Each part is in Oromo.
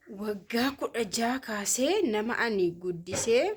Waggaa 16 kaasee nama ani guddisee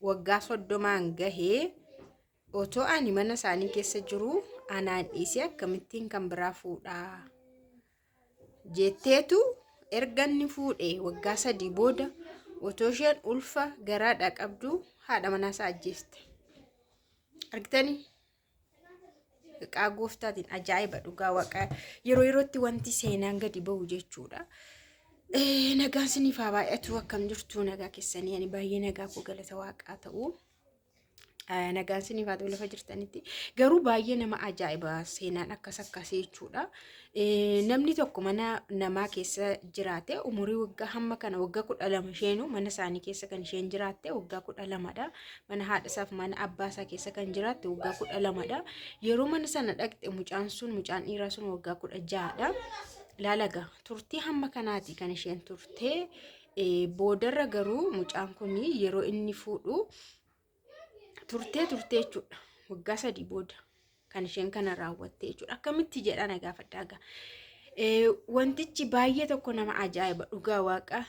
waggaa 30n gahee otoo ani mana isaanii keessa jiru anaan dhiisee akkamittiin kan biraa fuudhaa jetteetu erga inni fuudhee waggaa 3 booda otoo isheen ulfa garaadhaa qabdu haadha manaa isaa ajjeeste. Argitanii? Maqaa gooftaatiin ajaa'iba dhugaa waaqa yeroo yerootti wanti seenaan gadi bahu jechuudha. Nagaan siniif haa baay'atu akkam jirtu nagaa keessanii ani baay'ee nagaa koo galata waaqaa ta'u. Nagaan siniif haa ta'u lafa jirtanitti garuu baay'ee nama ajaa'iba seenaan akkas akkasii jechuudha. Namni tokko mana namaa keessa jiraate umurii waggaa hamma kana waggaa 12 isheenuu mana isaanii keessa kan isheen jiraatte waggaa 12dha. Mana haadha isaaf mana abbaa isaa keessa kan jiraatte waggaa 12dha. Yeroo mana sana dhaqxe mucaan sun mucaan dhiiraa sun waggaa 16dha. Laalaga turtii hamma kanaati kan isheen turtee boodarra garuu mucaan kun yeroo inni fuudhu turtee turtee jechuudha. Waggaa 3 booda kan isheen kana raawwatte jechuudha. Akkamitti jedha na gaafadhaa gaa. Wantichi baay'ee tokko nama ajaa'iba dhugaa waaqa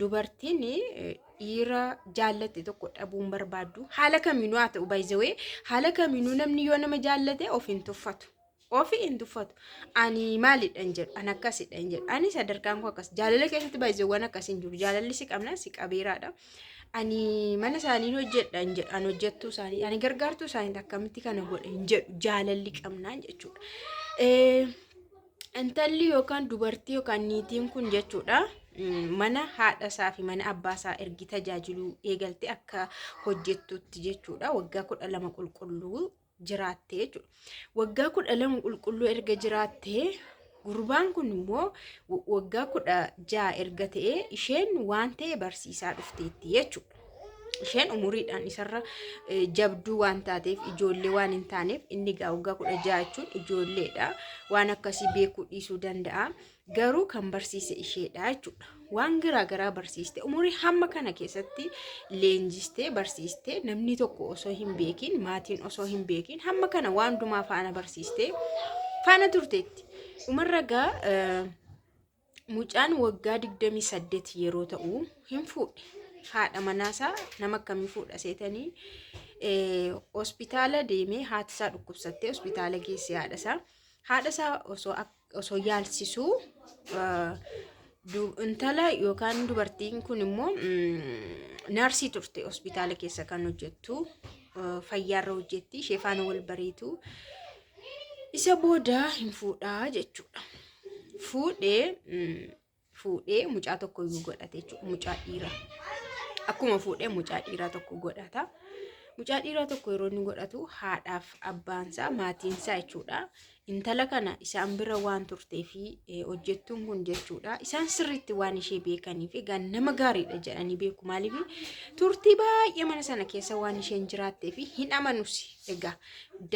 dubartiin dhiira jaallatte tokko dhabuun barbaaddu haala kamiinuu haa ta'u baay'ee haala kamiinuu namni yoo nama jaallate of hin tuffatu. Ofi hin tuffatu. Ani maalidha hin jedhu ani akkasidha hin jedhu ani sadarkaan koo akkas jaalala keessatti baay'eewwan akkas hin jiru jaalalli si qabna si qabeeraadha. Ani mana isaanii hojjedha hin jedhu ani hojjettuu isaanii ani gargaartuu isaanii akkamitti kana godhe hin jedhu jaalalli qabnaan jechuudha. Intalli yookaan dubartii yookaan niitiin kun jechuudha mana haadha isaa fi mana abbaa isaa ergi tajaajiluu eegalte akka hojjettutti jechuudha waggaa 12 qulqulluu jiraatte jechuudha. Waggaa 12 qulqulluu erga jiraatte gurbaan kun immoo waggaa 16 erga ta'e isheen waan ta'e barsiisaa dhufteetti jechuudha. Isheen umuriidhaan isarra jabduu waan taateef ijoollee waan hin taaneef inni egaa waggaa 16 jechuun ijoolleedha. Waan akkasii beekuu dhiisuu danda'a. Garuu kan barsiise isheedha jechuudha. Waan garaa garaa barsiiste umurii hamma kana keessatti leenjistee barsiiste namni tokko osoo hin beekin maatiin osoo hin beekin hamma kana waan hundumaa faana barsiiste faana turteetti. Dhumarra gaa mucaan waggaa 28 yeroo ta'u hin fuudhe. Haadha manaasaa nama akkamii fuudha seetanii hospitaala deemee haati isaa dhukkubsattee hospitaala geesse haadha isaa. Haadha isaa osoo osoo yaalsisuu intala yookaan dubartiin kun immoo narsii turte hospitaala keessa kan hojjettu fayyaarra hojjetti ishee faana wal bareetu isa booda hin fuudhaa jechuudha. Fuudhee fuudhee mucaa tokko iyyuu godhate jechuudha. Mucaa dhiiraa. Akkuma fuudhee mucaa dhiiraa tokko godhata. Mucaa dhiiraa tokko yeroo inni godhatu haadhaaf abbaansaa maatiinsaa jechuudha. Intala kana isaan bira waan turtee fi hojjettuun kun jechuudha. Isaan sirriitti waan ishee beekanii fi egaa nama gaariidha jedhanii beeku. Maaliif turtii baay'ee mana sana keessa waan isheen jiraattee fi hin amanus. Egaa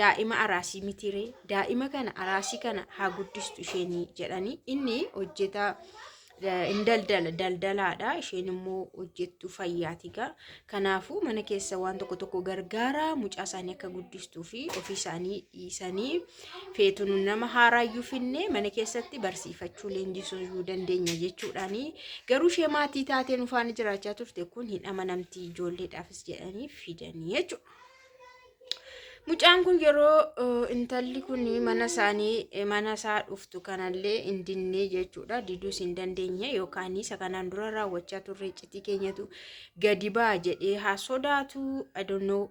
daa'ima araasii mitiiree daa'ima kana araasii kana haa guddistu isheenii jedhanii inni hojjetaa in daldala daldalaadha isheen immoo hojjettuu fayyaati egaa kanaafuu mana keessa waan tokko tokko gargaara mucaa isaanii akka guddistuu fi ofii isaanii dhiisanii feetu nu nama haaraayyuu finne mana keessatti barsiifachuu leenjisuu dandeenya jechuudhaani garuu ishee maatii taatee nu faana jiraachaa turte kun hin amanamti ijoolleedhaafis jedhanii fidanii jechuudha. Mucaan kun yeroo intalli kun mana isaanii mana isaa dhuftu kanallee hin dinnee jechuudha. Diduus hin dandeenye yookaan isa kanaan dura raawwachaa turre iccitii keenyatu gadi ba'a jedhee haa sodaatu I don't know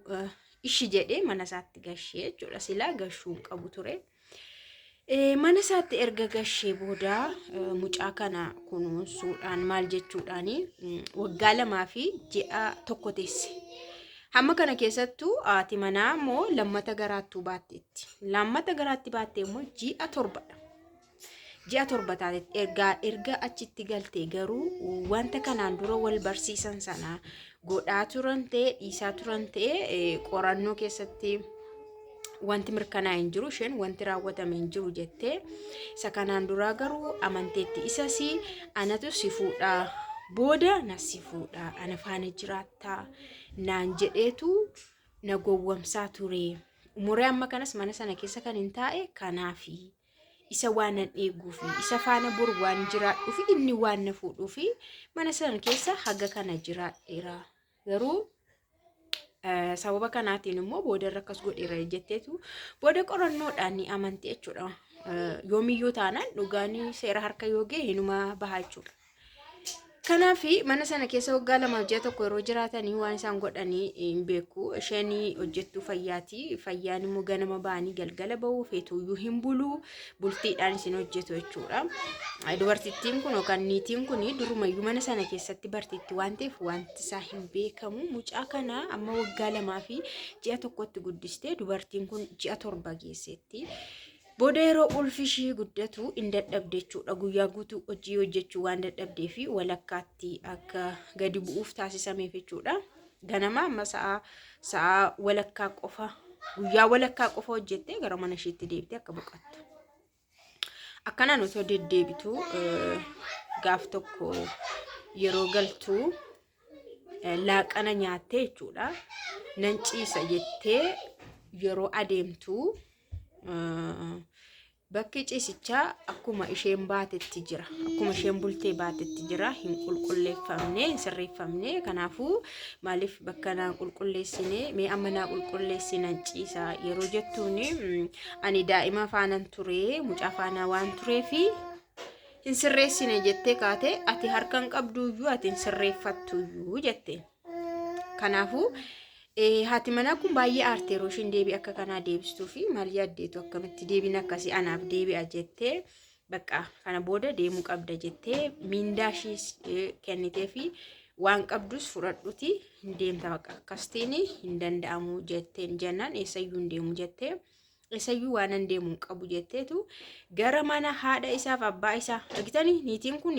ishi jedhee mana isaatti gashee jechuudha. Silaa gashuu hin qabu ture. Mana isaatti erga gashee booda mucaa kana kunuunsuudhaan maal jechuudhaan waggaa 2 fi ji'a 1 teesse. Hamma kana keessattuu haati manaa immoo lammata garaattuu baatteetti. Lammata garaatti baattee immoo ji'a 7dha. Ji'a 7 taatetti erga erga achitti galtee garuu wanta kanaan dura wal barsiisan sana godhaa turan ta'e dhiisaa turan ta'e qorannoo keessatti wanti mirkanaa'e hin jiru isheen wanti raawwatame hin jiru jettee isa kanaan duraa garuu amanteetti isas anatu si fuudha booda na si fuudha ana faana jiraattaa naan jedheetu na gowwamsaa ture umurii amma kanas mana sana keessa kan hin taa'e kanaafi. Isa waanan eeguufi isa faana bor waan jiraadhuufi inni waan na fuudhuufi mana sana keessa haga kana jiraadheera. Garuu sababa kanaatiin immoo boodarra akkas godheera jetteetu booda qorannoodhaan ni amanti jechuudha. Yoomiyyuu taanaan dhugaan seera harka yoo ga'e hinuma baha jechuudha. Kanaaf mana sana keessa waggaa 2 fi ji'a 1 yeroo jiraatanii waan isaan godhanii hin beeku. Isheen hojjettuu fayyaati. Fayyaan immoo ganama ba'anii galgala bahu, feetuyyuu hin bulu. Bultiidhaan isin hojjetu jechuudha. Dubartittiin kun yookaan niitiin kun durumayyuu mana sana keessatti bartiitti waan ta'eef wanti isaa hin beekamu. Mucaa kana amma waggaa 2 fi ji'a 1tti guddistee dubartiin kun ji'a 7 geesseetti. Booda yeroo ulfi ishii guddatu hin dadhabde jechuudha. Guyyaa guutuu hojii hojjechuu waan dadhabdee fi walakkaatti akka gadi bu'uuf taasisameef jechuudha. Ganama amma sa'a walakkaa qofa, guyyaa walakkaa qofa hojjettee gara mana isheetti deebitee akka boqottu. Akkanaan otoo deddeebitu gaaf tokko yeroo galtu laaqana nyaattee jechuudha. Nan ciisa jettee yeroo adeemtu bakki ciisichaa akkuma isheen baatetti jira. Akkuma isheen bultee baatetti jira. Hin qulqulleeffamne, hin sirreeffamne. Kanaafuu maaliif bakka naan qulqulleessine, mee amma naa qulqulleessi, nan ciisa yeroo jettuun, ani daa'ima faanan ture, mucaa faana waan tureefi hin sirreessine jettee kaate, ati harka hin qabduyyuu, ati hin sirreeffattuyyuu jette. Kanaafuu haati manaa kun baay'ee aarte. Yeroo isheen deebii akka kanaa deebistuu fi maal yaaddeetu, akkamitti deebiin akkasii anaaf deebi'a jettee, bakka kana booda deemuu qabda jettee miindaa ishii kennitee fi waan qabdus fudhadhuti hin deemta, bakka akkasitiin hin danda'amu jetteen jennaan, eessayyuu hin deemu jettee, eessayyuu waan hin deemu hin qabu jetteetu gara mana haadha isaaf abbaa isaa argitanii. Niitiin kun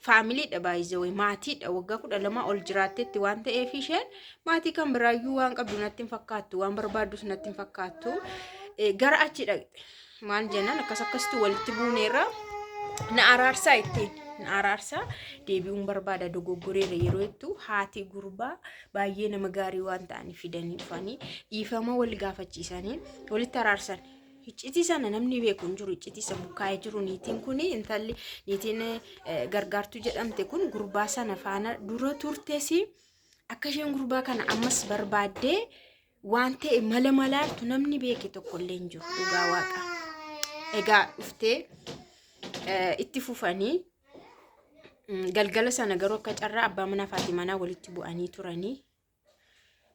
familydha, baay'ee maatiidha. Waggaa 12 ol jiraattetti waan ta'eef isheen maatii kan biraayyuu waan qabdu natti hin fakkaattu, waan barbaaddus natti hin fakkaattu. Gara achi dhaqxe. Maal jennaan, akkas akkasitti walitti buuneerra, na araarsaa ittiin na araarsaa, deebi'uun barbaada, dogoggoreera yeroo jettu, haati gurbaa baay'ee nama gaarii waan ta'aniif fidanii dhufanii dhiifama wal gaafachiisanii walitti araarsan. Iccitii sana namni beeku hin jiru. Iccitii isa bukkaa'ee jiru, niitiin kun, intalli niitiin gargaartuu jedhamte kun gurbaa sana faana dura turtes, akka isheen gurbaa kana ammas barbaaddee waan ta'e mala malaartu namni beeke tokkollee hin jiru, dhugaa waaqa. Egaa dhuftee itti fufanii galgala sana garuu akka carraa abbaa manaa fi haati manaa walitti bu'anii turanii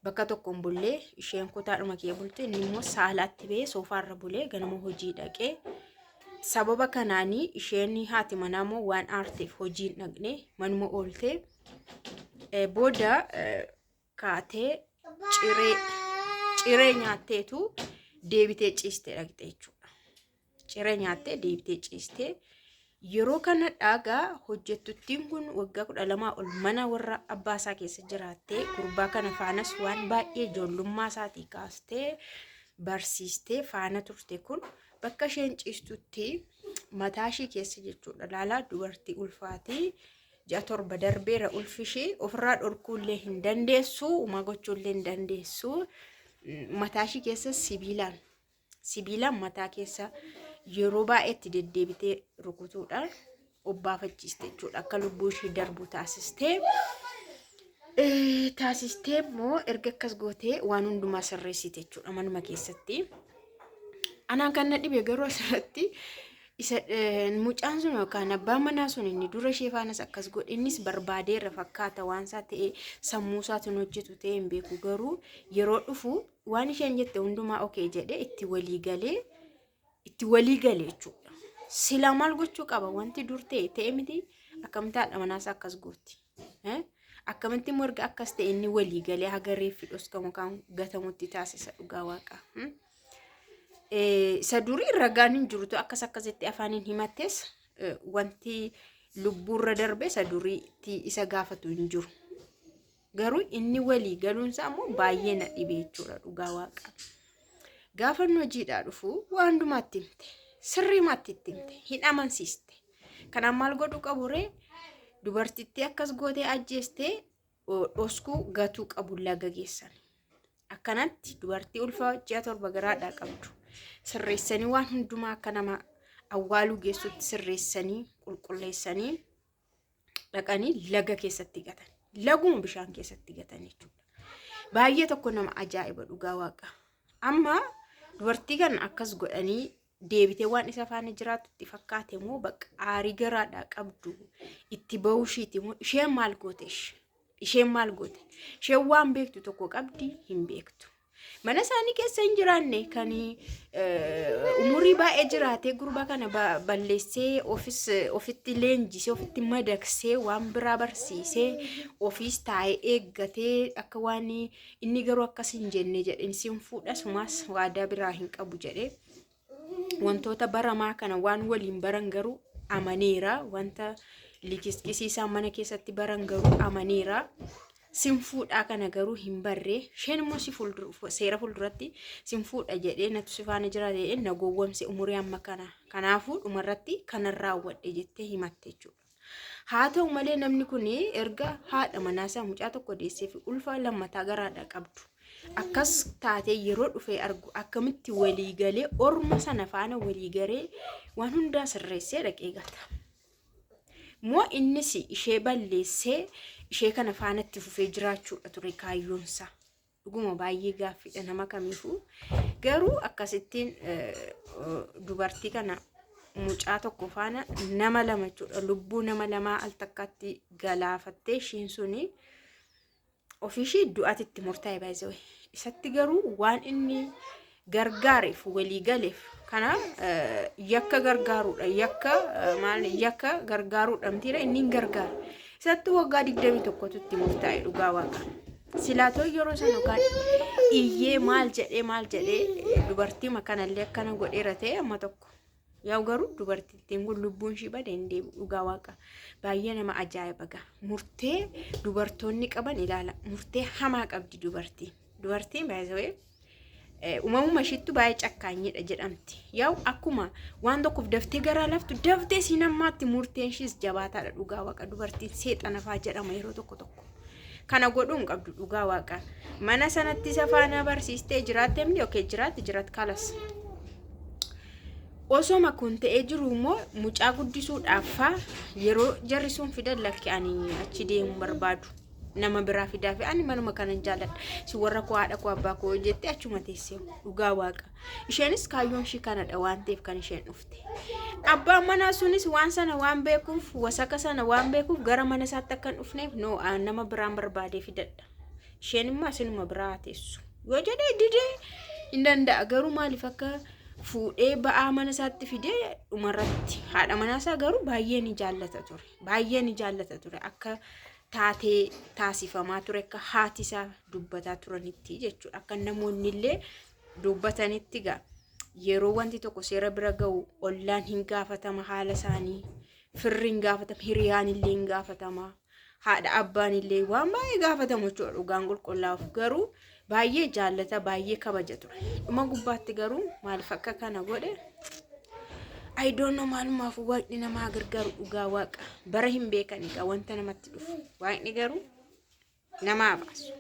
bakka tokkoon bullee, isheen kutaadhuma kee bulte, inni immoo saalaatti ba'ee soofaarra bulee ganama hojii dhaqee. Sababa kanaanii isheen haati manaa immoo waan aarteef hojii hin dhaqne, manuma ooltee. Booda kaatee ciree nyaatteetu deebitee ciistee dhaqxe jechuudha. Ciree nyaattee deebitee ciistee yeroo kana dhaagaa hojjettuttiin kun waggaa 12 ol mana warra abbaa isaa keessa jiraattee, gurbaa kana faanas waan baay'ee ijoollummaa isaatii kaastee barsiistee faana turte kun bakka isheen ciistutti mataa ishee keessa jechuudha. Laalaa, dubartii ulfaatii, ji'a 7 darbeera ulfi ishee, ofirraa dhorkuullee hin dandeessu, uumaa gochuullee hin dandeessu. Mataa ishee keessa sibiilaan mataa keessa yeroo baay'eetti deddeebitee rukutuudhaan obbaafachiiste jechuudha. Akka lubbuu ishee darbu taasistee. Taasistee immoo erga akkas gootee waan hundumaa sirreessite jechuudha manuma keessatti. Anaan kan na dhibe garuu asirratti isa mucaan sun yookaan abbaan manaa sun inni dura ishee faanas akkas godhe, innis barbaadeerra fakkaata, waan isaa ta'e sammuu isaatiin hojjetu ta'e hin beeku, garuu yeroo dhufu waan isheen jette hundumaa okay jedhee itti walii galee jechuudha. Silaa maal gochuu qaba? Wanti dur ta'e ta'e miti, akkamitti haadha manaas akkas gooti? Akkamitti immoo erga akkas ta'e inni walii galee haga reeffi dhoskamu kan gatamutti taasisa, dhugaa waaqa? Isa durii ragaan hin jirutu akkas akkasitti afaaniin himattes, wanti lubbuurra darbe isa duriitti isa gaafatu hin jiru. Garuu inni walii galuunsaa immoo baay'ee na dhibe jechuudha, dhugaa waaqa. Gaafa inni hojiidhaa dhufu waan hundumaatti himte. Sirriimaatti itti himte. Hin amansiiste. Kanaaf maal godhuu qabu ree? Dubartittii akkas gootee ajjeestee dhoskuu gatuu qabu laga geessan. Akkanatti dubartii ulfa ji'a 7 garaadhaa qabdu sirreessanii waan hundumaa akka nama Awwaaluu geessutti sirreessanii qulqulleessanii dhaqanii laga keessatti gatan. Laguma bishaan keessatti gatan jechuudha. Baay'ee tokko nama ajaa'iba, dhugaa waaqa. Amma dubartii kana akkas godhanii deebitee waan isa faana jiraatu itti fakkaate moo, bakka aarii garaadhaa qabdu itti bahuu ishiiti moo, isheen maal goote? Isheen maal goote? Isheen waan beektu tokko qabdi? Hin beektu. Mana isaanii keessa hin jiraanne. Kan umurii baay'ee jiraatee gurbaa kana balleessee, ofis ofitti leenjisee, ofitti madaqsee, waan biraa barsiisee, ofiis taa'ee eeggatee, akka waan inni garuu akkas hin jenne jedheen, sin fuudha, sumaas waadaa biraa hin qabu jedhee, wantoota baramaa kana waan waliin baran garuu amaneera. Wanta likiskisiisaa mana keessatti baran garuu amaneera. Sin fuudhaa kana garuu hin barree. Isheen immoo si seera fuulduratti sin fuudha jedhee, natu si faana jira jedhee na gowwomse umurii amma kana, kanaafuu dhumarratti kanan raawwadhe jettee himatte jechuudha. Haa ta'u malee, namni kun erga haadha manaasaa mucaa tokko deessee fi ulfa lammataa garaadhaa qabdu akkas taatee yeroo dhufee argu, akkamitti walii galee, orma sana faana walii galee, waan hundaa sirreessee dhaqee gata? Moo innis ishee balleessee ishee kana faanatti fufee jiraachuudha ture kaayyoonsa? Dhuguma baay'ee gaaffiidha nama kamiifuu. Garuu akkasittiin dubartii kana mucaa tokko faana nama lama jechuudha. Lubbuu nama lamaa al takkaatti galaafattee, ishiin suni ofiishii du'aatitti murtaa'e baay'ee. Isatti garuu waan inni gargaareef, walii galeef, kana yakka gargaaruudha. Yakka maal? Yakka gargaaruudha mitiidha, inni hin gargaara. Isatti waggaa 21tu itti murtaa'e, dhugaa waaqa. Silaatoo yeroo sana yookaan iyyee maal jedhee maal jedhee, dubartii kanallee akkana godheera ta'e amma tokko. Yaa'u garuu dubartittiin kun lubbuun ishii bade hin deebi'u, dhugaa waaqa. Baay'ee nama ajaa'iba gaa. Murtee dubartoonni qaban ilaala. Murtee hamaa qabdi dubartiin. Dubartiin baay'ee uumamuma ishiittu baay'ee cakkaanyidha jedhamti. Yaa'u akkuma waan tokkoof daftee garaa laftu, daftee siin ammaatti murteen ishiis jabaataadha, dhugaa waaqa. Dubartiin seexana fa'aa jedhama yeroo tokko tokko. Kana godhuu hin qabdu, dhugaa waaqa. Mana sanatti isa faana barsiistee jiraatte miti? Okay, jiraatte, jiraat kalas. Osoma kun ta'ee jiru immoo mucaa guddisuudhaaf faa yeroo jarri sun fidan, "Lakki, ani achi deemuu barbaadu, nama biraa fidaa fi ani manuma kanan jaalladha, si warra koo, haadha koo, abbaa koo," jettee achuma teessee, dhugaa waaqa. Isheenis kaayyoon ishii kanadha waan ta'eef kan isheen dhufte. Abbaan manaa sunis waan sana waan beekuuf, wasaka sana waan beekuuf, gara mana isaatti akka hin dhufneef, "No, nama biraan barbaadee fidadha. Isheen immoo asinuma biraa haa teessu." Yoo jedhee didee hin danda'a, garuu maaliif akka fuudhee ba'aa mana isaatti fidee dhumarratti? Haadha manaa isaa garuu baay'ee ni jaallata ture. Baay'ee ni jaallata ture, akka taatee taasifamaa ture, akka haati isaa dubbataa turanitti jechuudha. Akka namoonni illee dubbatanitti gaa, yeroo wanti tokko seera bira ga'u ollaan hin gaafatama, haala isaanii firri hin gaafatama, hiriyaan illee hin gaafatama, haadha abbaan illee waan baay'ee gaafatamu jechuudha. Dhugaan qulqullaa'uuf garuu baay'ee jaallata, baay'ee kabaja ture. Dhuma gubbaatti garuu maaliif akka kana godhe, I don't know. Maalumaaf waaqni namaa gargaaru, dhugaa waaqa. Bara hin beekan egaa wanta namatti dhufu, waaqni garuu namaa baasu.